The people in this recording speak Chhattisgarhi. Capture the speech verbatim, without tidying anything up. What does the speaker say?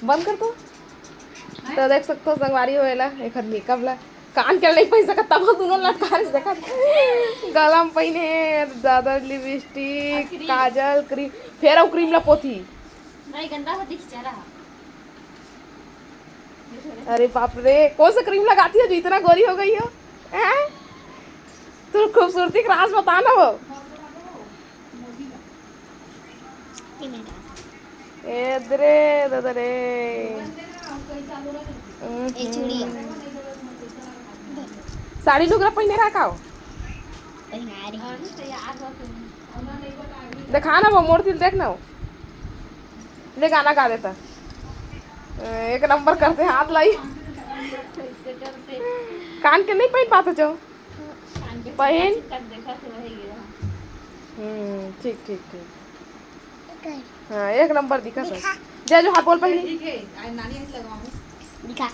बंद कर तो। तो देख सकथो संगवारी हो एला, एखर मेकअप ला, कान के नहीं पहिन सकत, तब दुनों लटका रही देखत। गला में पहिने हे ज्यादा लिपस्टिक, काजल, क्रीम, फेर अउ क्रीम ला पोती। नहीं, गंदा हो दिख जा रहा। अरे बाप रे, कौन सा क्रीम लगाती है जो इतना गोरी हो गई हो? हैं? तू खूबसूरती का राज बता ना वो। ए दरे, ददरे। ए चूड़ी। साड़ी लुगरा पहिने रहा का हो? पहिना रही। देखा ना वो मोर दिल, देख ना वो। ले गाना गा देता। ए, एक नंबर करते हाथ लाई। कान के नहीं पहिन पाते जो। पहिन। हम्म, ठीक, ठीक, ठीक। हाँ, एक नंबर दिखा सर। जय जोहार बोल पहले। ठीक है, आज नानी आज लगवाऊँ। दिखा।